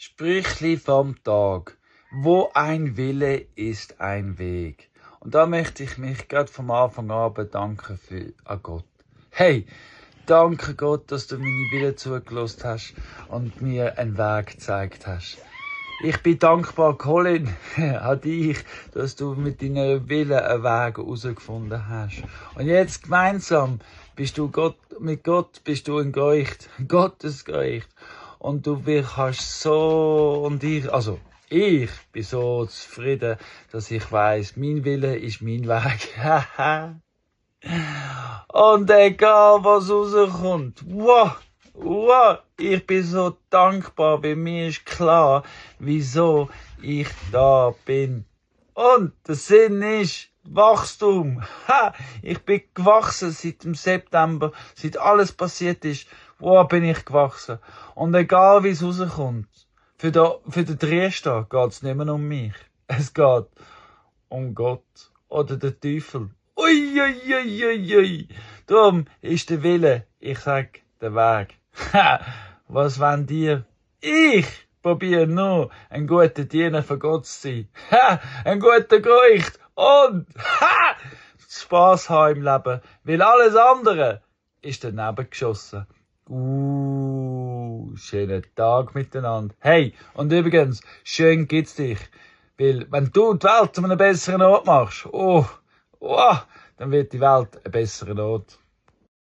Sprüchli vom Tag. Wo ein Wille ist ein Weg. Und da möchte ich mich gerade vom Anfang an bedanken an Gott. Hey, danke Gott, dass du meine Wille zugelassen hast und mir einen Weg gezeigt hast. Ich bin dankbar, Colin, an dich, dass du mit deiner Wille einen Weg herausgefunden hast. Und jetzt gemeinsam mit Gott bist du ein Geucht, Gottesgeucht. Und du kannst so, ich bin so zufrieden, dass ich weiss, mein Wille ist mein Weg. Und egal was rauskommt, wow, ich bin so dankbar, weil mir ist klar, wieso ich da bin. Und der Sinn ist Wachstum. Ich bin gewachsen seit dem September, seit alles passiert ist. Wow, bin ich gewachsen. Und egal wie es rauskommt, für den Triester geht es nicht mehr um mich. Es geht um Gott oder den Teufel. Ui. Darum ist der Wille, ich sag, der Weg. Was wollt ihr? Ich probiere nur, ein guter Diener von Gott zu sein. Ein guter Geucht. Und Spass haben im Leben. Weil alles andere ist daneben geschossen. Schönen Tag miteinander. Hey, und übrigens, schön gibt's dich. Weil, wenn du die Welt zu einem besseren Ort machst, dann wird die Welt ein besserer Ort.